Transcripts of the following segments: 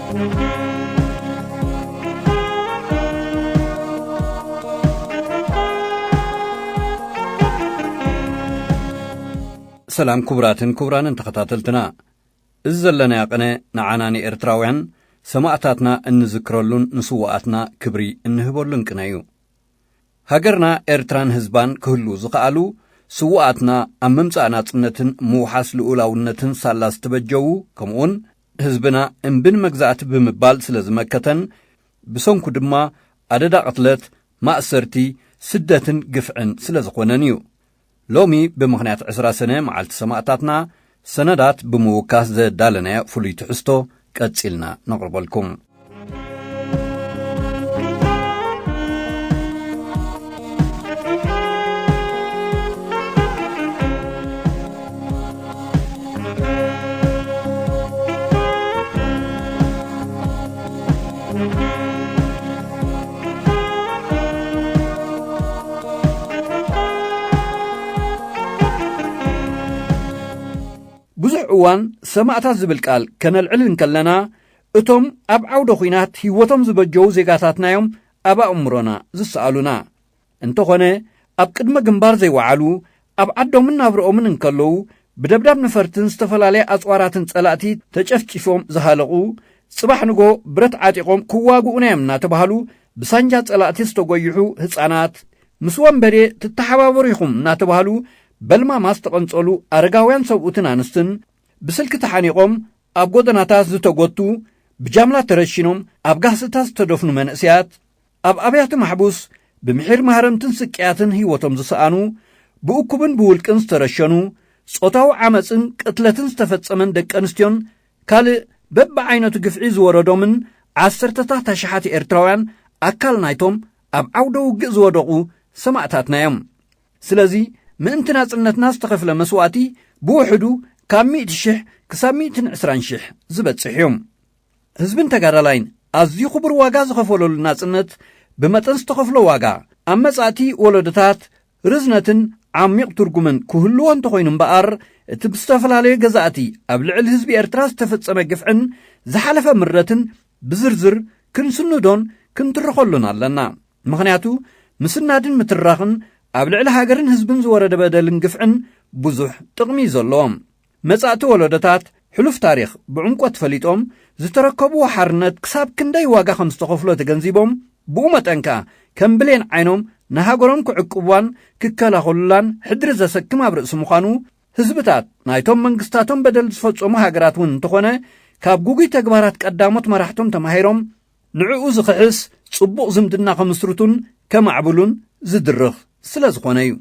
ሰላም ክቡራትን ክቡራንን ተኸታተልትና፣ እዚ ዘለናዮ ቅነ ንዓና ንኤርትራውያን ሰማእታትና እንዝክረሉን ንስውኣትና ክብሪ እንህበሉን ቅነ እዩ። ሃገርና ኤርትራን ህዝባን ክህሉ ዝኸኣሉ ስውኣትና ኣብ ምምጻእ ናጽነትን ምውሓስ ልኡላውነትን ሳላ ዝተበጀዉ፣ ከምኡውን ህዝብና እምቢ ንመግዛእቲ ብምባል ስለ ዝመከተን፣ ብሰንኩ ድማ ኣደዳ ቅትለት፣ ማእሰርቲ፣ ስደትን ግፍዕን ስለ ዝኾነን እዩ። ሎሚ ብምኽንያት ዕስራ ሰነ መዓልቲ ሰማእታትና ሰነዳት ብምውካስ ዘዳለናዮ ፍሉይ ትሕዝቶ ቀጺልና ነቕርበልኩም። ብዙሕ እዋን ሰማእታት ዝብል ቃል ከነልዕል እንከለና፣ እቶም ኣብ ዓውደ ኹናት ህይወቶም ዝበጀዉ ዜጋታትና እዮም ኣብ ኣእምሮና ዝሰኣሉና። እንተኾነ፣ ኣብ ቅድመ ግንባር ዘይወዓሉ፣ ኣብ ዓዶምን ናብርኦምን እንከለዉ፣ ብደብዳብ ነፈርትን ዝተፈላለየ ኣጽዋራትን ጸላእቲ ተጨፍጪፎም ዝሃለቑ፣ ጽባሕ ንጎ ብረት ዓጢቖም ክዋግኡና እዮም እናተባህሉ ብሳንጃ ጸላእቲ ዝተጎይሑ ህጻናት፣ ምስ ወንበዴ ትተሓባበሩ ኢኹም እናተባህሉ በልማማ ዝተቐንጸሉ ኣረጋውያን ሰብኡትን ኣንስትን፣ ብስልኪ ተሓኒቖም ኣብ ጎደናታት ዝተጎቱ፣ ብጃምላ ተረሺኖም ኣብ ጋህስታት ዝተደፍኑ መንእሰያት፣ ኣብ ኣብያተ ማሕቡስ ብምሒር ማህረምትን ስቅያትን ህይወቶም ዝሰኣኑ፣ ብእኩብን ብውልቅን ዝተረሸኑ፣ ጾታዊ ዓመጽን ቅትለትን ዝተፈጸመን ደቂ ኣንስትዮን ካልእ በብዓይነቱ ግፍዒ ዝወረዶምን ዓሰርተታት ኣሽሓት ኤርትራውያን ኣካል ናይቶም ኣብ ዓውደ ውግእ ዝወደቑ ሰማእታትና እዮም። ስለዚ ምእንቲ ናጽነትና ዝተኸፍለ መስዋእቲ ብውሕዱ ካብ ሚእቲ ሽሕ ክሳብ ሚእትን ዕስራን ሽሕ ዝበጽሕ እዩ። ህዝብን ተጋዳላይን ኣዝዩ ክቡር ዋጋ ዝኸፈለሉ ናጽነት ብመጠን ዝተኸፍሎ ዋጋ ኣብ መጻእቲ ወለዶታት ርዝነትን ዓሚቕ ትርጉምን ክህልዎ እንተኾይኑ እምበኣር፣ እቲ ብዝተፈላለዩ ገዛእቲ ኣብ ልዕሊ ህዝቢ ኤርትራ ዝተፈጸመ ግፍዕን ዝሓለፈ ምረትን ብዝርዝር ክንስንዶን ክንትርኸሉን ኣለና። ምኽንያቱ፣ ምስናድን ምትራኽን ኣብ ልዕሊ ሃገርን ህዝብን ዝወረደ በደልን ግፍዕን ብዙሕ ጥቕሚ እዩ ዘለዎም። መጻእቲ ወለዶታት ሕሉፍ ታሪኽ ብዕምቆት ፈሊጦም፣ ዝተረከብዎ ሓርነት ክሳብ ክንደይ ዋጋ ከም ዝተኸፍሎ ተገንዚቦም፣ ብኡ መጠን ከኣ ከም ብሌን ዓይኖም ንሃገሮም ክዕቅብዋን ክከላኸሉላን ሕድሪ ዘሰክም ኣብ ርእሲ ምዃኑ፣ ህዝብታት ናይቶም መንግስታቶም በደል ዝፈጸሙ ሃገራት እውን እንተኾነ፣ ካብ ግጉይ ተግባራት ቀዳሞት መራሕቶም ተማሂሮም፣ ንዕኡ ዝኽሕስ ጽቡቕ ዝምድና ከምስርቱን ከማዕብሉን ዝድርኽ ስለ ዝኾነ እዩ።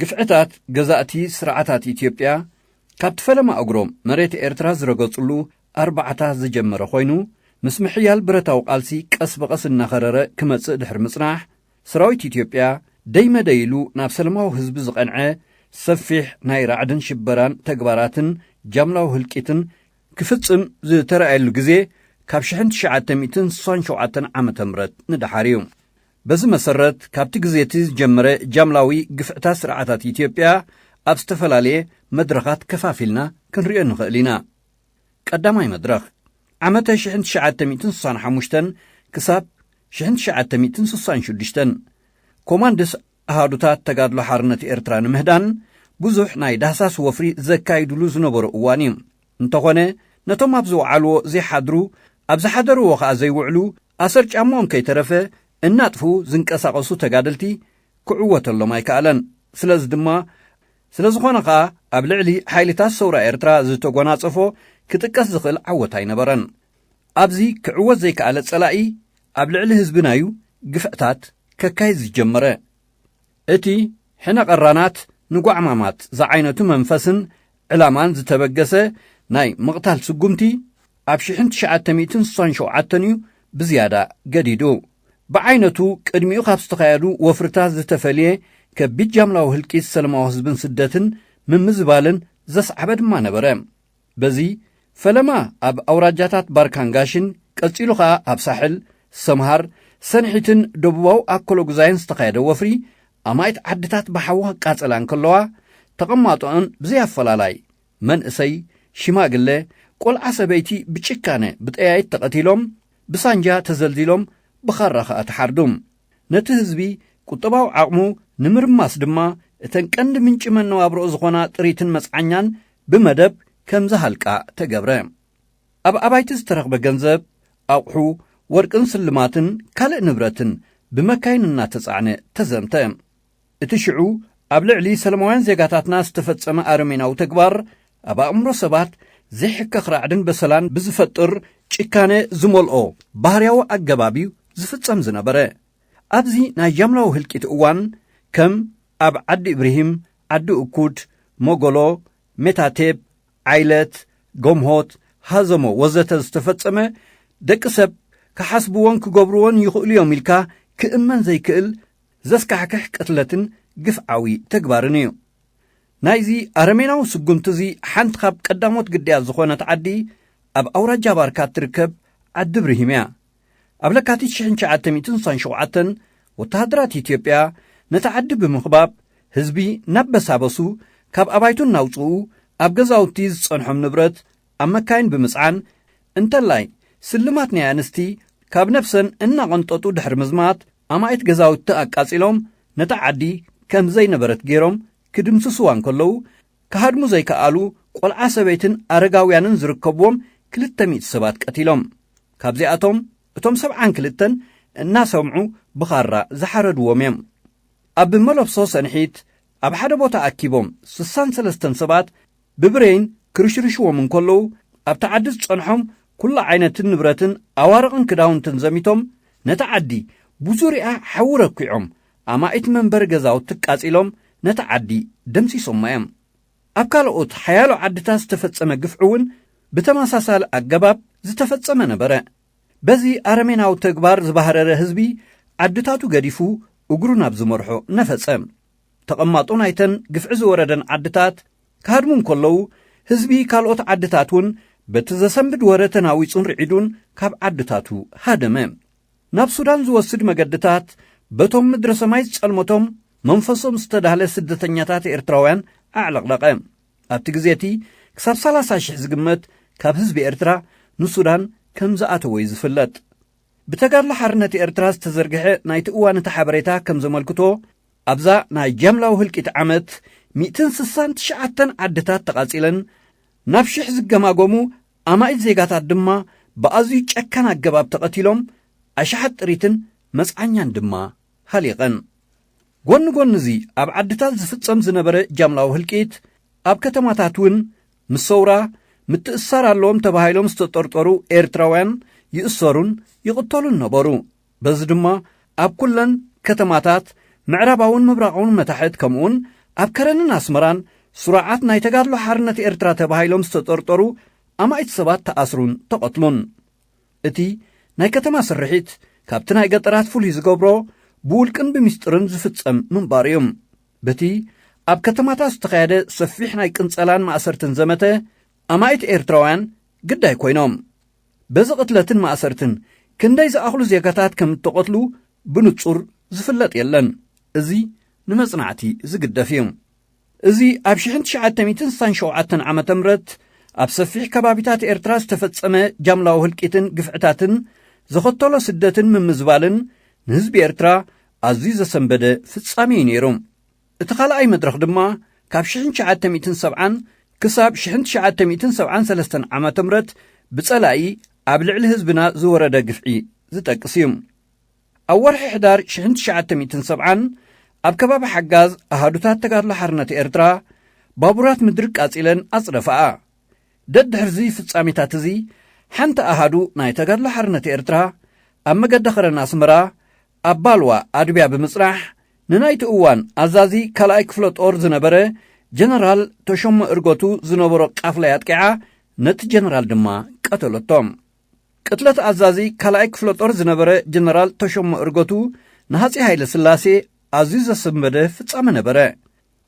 ግፍዕታት ገዛእቲ ስርዓታት ኢትዮጵያ ካብቲ ፈለማ እግሮም መሬት ኤርትራ ዝረገጽሉ ኣርባዕታ ዝጀመረ ኮይኑ፣ ምስ ምሕያል ብረታዊ ቃልሲ ቀስ ብቐስ እናኸረረ ክመጽእ ድሕሪ ምጽናሕ፣ ሰራዊት ኢትዮጵያ ደይ መደይ ኢሉ ናብ ሰለማዊ ህዝቢ ዝቐንዐ ሰፊሕ ናይ ራዕድን ሽበራን ተግባራትን ጃምላዊ ህልቂትን ክፍጽም ዝተራእየሉ ግዜ ካብ ሽሕን ትሽዓተ ሚእትን ስሳን ሸውዓተን ዓመተ ምህረት ንደሓር እዩ። በዚ መሰረት፣ ካብቲ ግዜ እቲ ዝጀመረ ጃምላዊ ግፍዕታት ስርዓታት ኢትዮጵያ ኣብ ዝተፈላለየ መድረኻት ከፋፊልና ክንሪኦ ንኽእል ኢና። ቀዳማይ መድረኽ፣ ዓመተ ሽሕን ትሽዓተ ሚእትን ስሳን ሓሙሽተን ክሳብ ሽሕን ትሽዓተ ሚእትን ስሳን ሽዱሽተን፣ ኮማንድስ ኣሃዱታት ተጋድሎ ሓርነት ኤርትራ ንምህዳን ብዙሕ ናይ ዳህሳስ ወፍሪ ዘካይዱሉ ዝነበሩ እዋን እዩ። እንተኾነ፣ ነቶም ኣብ ዝወዓልዎ ዘይሓድሩ፣ ኣብ ዝሓደርዎ ኸኣ ዘይውዕሉ፣ ኣሰር ጫምኦም ከይተረፈ እናጥፍኡ ዝንቀሳቐሱ ተጋደልቲ ክዕወተሎም ኣይከኣለን። ስለዚ ድማ፣ ስለ ዝኾነ ኸኣ፣ ኣብ ልዕሊ ሓይልታት ሰውራ ኤርትራ ዝተጎናጸፎ ክጥቀስ ዝኽእል ዓወት ኣይነበረን። ኣብዚ ክዕወት ዘይከኣለ ጸላኢ ኣብ ልዕሊ ህዝብና እዩ ግፍዕታት ከካይድ ዝጀመረ። እቲ ሕነ ቀራናት ንጓዕማማት ዝዓይነቱ መንፈስን ዕላማን ዝተበገሰ ናይ ምቕታል ስጉምቲ ኣብ ሽሕን ትሽዓተ ሚእትን ስሳን ሸውዓተን እዩ ብዝያዳ ገዲዱ። ብዓይነቱ ቅድሚኡ ካብ ዝተኻየዱ ወፍርታት ዝተፈልየ ከቢድ ጃምላዊ ህልቂት ሰለማዊ ህዝብን ስደትን ምምዝባልን ዘስዓበ ድማ ነበረ። በዚ ፈለማ ኣብ ኣውራጃታት ባርካን ጋሽን ቀጺሉ ኸኣ ኣብ ሳሕል፣ ሰምሃር፣ ሰንሒትን ደቡባዊ ኣኮሎጉዛይን ዝተኻየደ ወፍሪ ኣማኢት ዓድታት ብሓዊ ክቃጸላ እንከለዋ፣ ተቐማጦኣን ብዘይ ኣፈላላይ መንእሰይ፣ ሽማግለ፣ ቆልዓ ሰበይቲ ብጭካነ ብጠያይት ተቐቲሎም፣ ብሳንጃ ተዘልዚሎም፣ ብኻራ ኸኣ ተሓርዱ። ነቲ ህዝቢ ቁጠባዊ ዓቕሙ ንምርማስ ድማ እተን ቀንዲ ምንጪ መነባብሮኡ ዝኾና ጥሪትን መጽዓኛን ብመደብ ከም ዝሃልቃ ተገብረ። ኣብ ኣባይቲ ዝተረኽበ ገንዘብ፣ ኣቑሑ፣ ወርቅን ስልማትን ካልእ ንብረትን ብመካይን እናተጻዕነ ተዘምተ። እቲ ሽዑ ኣብ ልዕሊ ሰለማውያን ዜጋታትና ዝተፈጸመ ኣረሜናዊ ተግባር ኣብ ኣእምሮ ሰባት ዘይሕከኽ ራዕድን በሰላን ብዝፈጥር ጭካነ ዝመልኦ ባህርያዊ ኣገባብ እዩ ዝፍጸም ዝነበረ። ኣብዚ ናይ ጃምላዊ ህልቂት እዋን ከም ኣብ ዓዲ ኢብርሂም፣ ዓዲ እኩድ፣ ሞጎሎ፣ ሜታቴብ፣ ዓይለት፣ ጎምሆት፣ ሃዘሞ ወዘተ ዝተፈጸመ ደቂ ሰብ ክሓስብዎን ክገብርዎን ይኽእሉ እዮም ኢልካ ክእመን ዘይክእል ዘስካሕክሕ ቅትለትን ግፍዓዊ ተግባርን እዩ። ናይዚ ኣረሜናዊ ስጉምቲ እዚ ሓንቲ ካብ ቀዳሞት ግዳያት ዝኾነት ዓዲ ኣብ ኣውራጃ ባርካ እትርከብ ዓዲ ብርሂም እያ። ኣብ ለካቲት ሽሕን ትሽዓተ ሚእትን ስሳን ሸውዓተን ወተሃደራት ኢትዮጵያ ነቲ ዓዲ ብምኽባብ ህዝቢ ናብ በሳበሱ ካብ ኣባይቱ እናውፅኡ ኣብ ገዛውቲ ዝጸንሖም ንብረት ኣብ መካይን ብምጽዓን እንተላይ ስልማት ናይ ኣንስቲ ካብ ነፍሰን እናቐንጠጡ ድሕሪ ምዝማት ኣማኢት ገዛውቲ ኣቃጺሎም ነታ ዓዲ ከም ዘይነበረት ገይሮም ክድምስስዋ እንከለዉ ክሃድሙ ዘይከኣሉ ቆልዓ ሰበይትን ኣረጋውያንን ዝርከብዎም ክልተ ሚእቲ ሰባት ቀቲሎም። ካብዚኣቶም እቶም ሰብዓን ክልተን እናሰምዑ ብኻራ ዝሓረድዎም እዮም። ኣብ መለብሶ ሰንሒት ኣብ ሓደ ቦታ ኣኪቦም ስሳን ሰለስተን ሰባት ብብሬን ክርሽርሽዎም እንከለዉ ኣብቲ ዓዲ ዝጸንሖም ኩሉ ዓይነትን ንብረትን ኣዋርቕን ክዳውንትን ዘሚቶም ነታ ዓዲ ብዙሪኣ ሓዊ ረኲዖም ኣማኢት መንበሪ ገዛውቲ ቃጺሎም ነታ ዓዲ ደምሲሶማ እዮም። ኣብ ካልኦት ሓያሎ ዓድታት ዝተፈጸመ ግፍዒ እውን ብተመሳሳሊ ኣገባብ ዝተፈጸመ ነበረ። በዚ ኣረሜናዊ ተግባር ዝባህረረ ህዝቢ ዓድታቱ ገዲፉ እግሩ ናብ ዝመርሖ ነፈጸ። ተቐማጦ ናይተን ግፍዒ ዝወረደን ዓድታት ክሃድሙ እንከለዉ ህዝቢ ካልኦት ዓድታት እውን በቲ ዘሰንብድ ወረ ተናዊጹን ርዒዱን ካብ ዓድታቱ ሃደመ። ናብ ሱዳን ዝወስድ መገድታት በቶም ምድረ ሰማይ ዝጸልመቶም መንፈሶም ዝተዳህለ ስደተኛታት ኤርትራውያን ኣዕለቕለቐ። ኣብቲ ግዜ እቲ ክሳብ ሰላሳ ሽሕ ዝግመት ካብ ህዝቢ ኤርትራ ንሱዳን ከም ዝኣተወ እዩ ዝፍለጥ። ብተጋድሎ ሓርነት ኤርትራ ዝተዘርግሐ ናይቲ እዋን እቲ ሓበሬታ ከም ዘመልክቶ ኣብዛ ናይ ጃምላዊ ህልቂት ዓመት ሚእትን ስሳን ትሽዓተን ዓድታት ተቓጺለን ናብ ሽሕ ዝገማገሙ ኣማኢት ዜጋታት ድማ ብኣዝዩ ጨካን ኣገባብ ተቐቲሎም ኣሽሓት ጥሪትን መጽዓኛን ድማ ሃሊቐን። ጎኒ ጎኒ እዚ ኣብ ዓድታት ዝፍጸም ዝነበረ ጃምላዊ ህልቂት ኣብ ከተማታት እውን ምስ ሰውራ ምትእስሳር ኣለዎም ተባሂሎም ዝተጠርጠሩ ኤርትራውያን ይእሰሩን ይቕተሉን ነበሩ። በዚ ድማ ኣብ ኩለን ከተማታት ምዕራባውን ምብራቓውን መታሕት ከምኡውን ኣብ ከረንን ኣስመራን ስሩዓት ናይ ተጋድሎ ሓርነት ኤርትራ ተባሂሎም ዝተጠርጠሩ ኣማኢት ሰባት ተኣስሩን ተቐትሉን። እቲ ናይ ከተማ ስርሒት ካብቲ ናይ ገጠራት ፍሉይ ዝገብሮ ብውልቅን ብምስጢርን ዝፍጸም ምንባር እዩ። በቲ ኣብ ከተማታት ዝተኻየደ ሰፊሕ ናይ ቅንጸላን ማእሰርትን ዘመተ ኣማኢት ኤርትራውያን ግዳይ ኮይኖም። በዚ ቅትለትን ማእሰርትን ክንደይ ዝኣኽሉ ዜጋታት ከም እተቐትሉ ብንጹር ዝፍለጥ የለን። እዚ ንመጽናዕቲ ዝግደፍ እዩ። እዚ ኣብ ሽሕን ትሽዓተ ሚእትን ስሳን ሸውዓተን ዓመተ ምህረት ኣብ ሰፊሕ ከባቢታት ኤርትራ ዝተፈጸመ ጃምላዊ ህልቂትን ግፍዕታትን ዘኸተሎ ስደትን ምምዝባልን ንህዝቢ ኤርትራ ኣዝዩ ዘሰንበደ ፍጻሜ እዩ ነይሩ። እቲ ካልኣይ መድረኽ ድማ ካብ ሽሕን ትሽዓተ ሚእትን ሰብዓን ክሳብ ሽሕን ትሽዓተ ሚእትን ሰብዓን ሰለስተን ዓመተ ምህረት ብጸላኢ ኣብ ልዕሊ ህዝብና ዝወረደ ግፍዒ ዝጠቅስ እዩ። ኣብ ወርሒ ሕዳር ሽሕን ትሽዓተ ሚእትን ሰብዓን ኣብ ከባቢ ሓጋዝ ኣሃዱታት ተጋድሎ ሓርነት ኤርትራ ባቡራት ምድሪ ቃጺለን ኣጽደፋኣ። ደድሕርዚ ፍጻሜታት እዚ ሓንቲ ኣሃዱ ናይ ተጋድሎ ሓርነት ኤርትራ ኣብ መገዲ ኸረን ኣስመራ ኣብ ባልዋ ኣድብያ ብምጽናሕ ንናይቲ እዋን ኣዛዚ ካልኣይ ክፍለ ጦር ዝነበረ ጀነራል ተሾመ እርገቱ ዝነበሮ ቃፍላይ ኣጥቂዓ ነቲ ጀነራል ድማ ቀተለቶ። ቅትለት ኣዛዚ ካልኣይ ክፍለ ጦር ዝነበረ ጀነራል ተሾመ እርገቱ ንሃጺ ሃይለ ስላሴ ኣዝዩ ዘሰንበደ ፍጻመ ነበረ።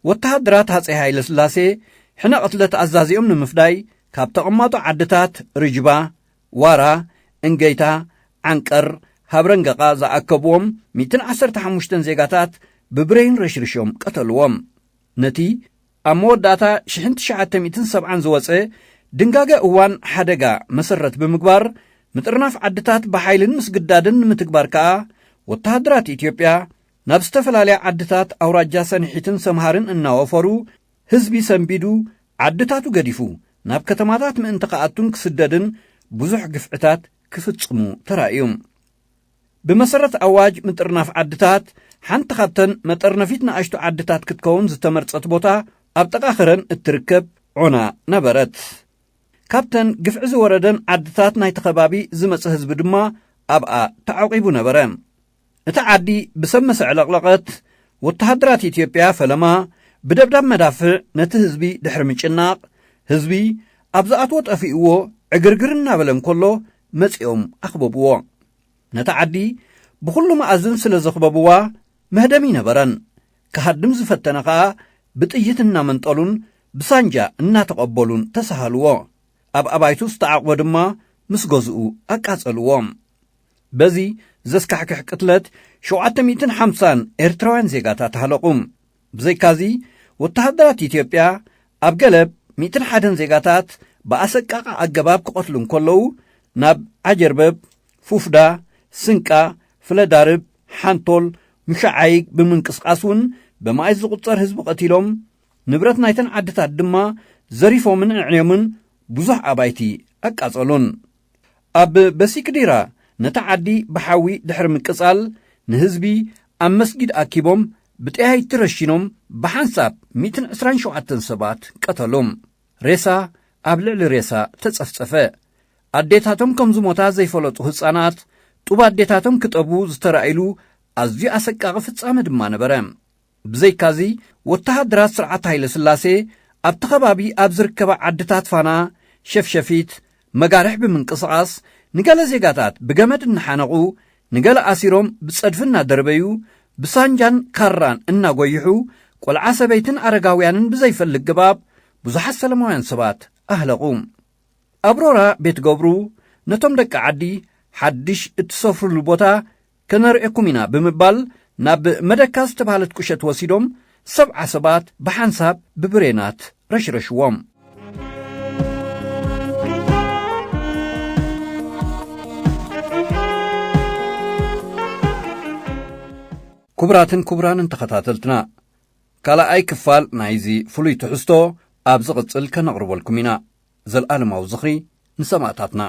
ወተሃደራት ሃጺ ሃይለ ስላሴ ሕነ ቅትለት ኣዛዚኦም ንምፍዳይ ካብ ተቐማጦ ዓድታት ርጅባ፣ ዋራ፣ እንገይታ፣ ዓንቀር፣ ሃብረንገቓ ዝኣከብዎም ሚእትን ዓሰርተ ሓሙሽተን ዜጋታት ብብሬን ረሽርሾም ቀተልዎም። ነቲ ኣብ መወዳእታ ሽሕን ትሽዓተ ሚእትን ሰብዓን ዝወጸ ድንጋገ እዋን ሓደጋ መሰረት ብምግባር፣ ምጥርናፍ ዓድታት ብሓይልን ምስግዳድን ንምትግባር ከኣ፣ ወተሃደራት ኢትዮጵያ ናብ ዝተፈላለያ ዓድታት ኣውራጃ ሰንሒትን ሰምሃርን እናወፈሩ፣ ህዝቢ ሰንቢዱ፣ ዓድታቱ ገዲፉ፣ ናብ ከተማታት ምእንቲ ክኣቱን ክስደድን ብዙሕ ግፍዕታት ክፍጽሙ ተራእዩ። ብመሰረት ኣዋጅ ምጥርናፍ ዓድታት፣ ሓንቲ ካብተን መጠርነፊት ንኣሽቱ ዓድታት ክትከውን ዝተመርጸት ቦታ፣ ኣብ ጥቓ ኸረን እትርከብ ዖና ነበረት። ካብተን ግፍዒ ዝወረደን ዓድታት ናይቲ ከባቢ ዝመጸ ህዝቢ ድማ ኣብኣ ተዓቂቡ ነበረ። እታ ዓዲ ብሰብ መሰ ዕለቕለቐት። ወተሃደራት ኢትዮጵያ ፈለማ ብደብዳብ መዳፍዕ ነቲ ህዝቢ ድሕሪ ምጭናቕ፣ ህዝቢ ኣብ ዝኣትዎ ጠፊእዎ ዕግርግር እናበለ እንከሎ መጺኦም ኣኽበብዎ። ነታ ዓዲ ብኹሉ መኣዝን ስለ ዘኽበብዋ መህደሚ ነበረን። ክሃድም ዝፈተነ ኸኣ ብጥይት እናመንጠሉን ብሳንጃ እናተቐበሉን ተሳሃልዎ። ኣብ ኣባይቱ ዝተዓቕቦ ድማ ምስ ገዝኡ ኣቃጸልዎ። በዚ ዘስካሕክሕ ቅትለት ሸውዓተ ሚእትን ሓምሳን ኤርትራውያን ዜጋታት ሃለቑ። ብዘይካዚ፣ ወተሃደራት ኢትዮጵያ ኣብ ገለብ ሚእትን ሓደን ዜጋታት ብኣሰቃቂ ኣገባብ ክቐትሉ እንከለዉ፣ ናብ ዓጀርበብ፣ ፉፍዳ፣ ስንቃ፣ ፍለዳርብ፣ ሓንቶል፣ ሙሻዓይግ ብምንቅስቃስ እውን ብመኣት ዝቑጸር ህዝቢ ቀቲሎም፣ ንብረት ናይተን ዓድታት ድማ ዘሪፎምን ኣዕንዮምን ብዙሕ ኣባይቲ ኣቃጸሉን። ኣብ በሲክዲራ ነታ ዓዲ ብሓዊ ድሕሪ ምቅጻል፣ ንህዝቢ ኣብ መስጊድ ኣኪቦም ብጠያይቲ ረሺኖም ብሓንሳብ ሚእትን ዕስራን ሸውዓተን ሰባት ቀተሎም። ሬሳ ኣብ ልዕሊ ሬሳ ተጸፍጸፈ። ኣዴታቶም ከም ዝሞታ ዘይፈለጡ ህጻናት ጡብ ኣዴታቶም ክጠቡ ዝተራእይሉ ኣዝዩ ኣሰቃቂ ፍጻመ ድማ ነበረ። ብዘይካዚ፣ ወተሃደራት ስርዓት ሃይለ ስላሴ ኣብቲ ከባቢ ኣብ ዝርከባ ዓድታት ፋና፣ ሸፍሸፊት፣ መጋርሕ ብምንቅስቓስ፣ ንገለ ዜጋታት ብገመድ እናሓነቑ፣ ንገለ ኣሲሮም ብጸድፊ እናደርበዩ፣ ብሳንጃን ካራን እናጎይሑ፣ ቆልዓ ሰበይትን ኣረጋውያንን ብዘይፈልግ ግባብ ብዙሓት ሰላማውያን ሰባት ኣህለቑ። ኣብ ሮራ ቤት ገብሩ ነቶም ደቂ ዓዲ ሓድሽ እትሰፍሩሉ ቦታ ከነርእየኩም ኢና ብምባል ናብ መደካ ዝተባህለት ቁሸት ወሲዶም ሰብዓ ሰባት ብሓንሳብ ብብሬናት ረሽረሽዎም። ክቡራትን ክቡራንን ተኸታተልትና፣ ካልኣይ ክፋል ናይዚ ፍሉይ ትሕዝቶ ኣብ ዝቕጽል ከነቕርበልኩም ኢና። ዘልኣለማዊ ዝኽሪ ንሰማእታትና።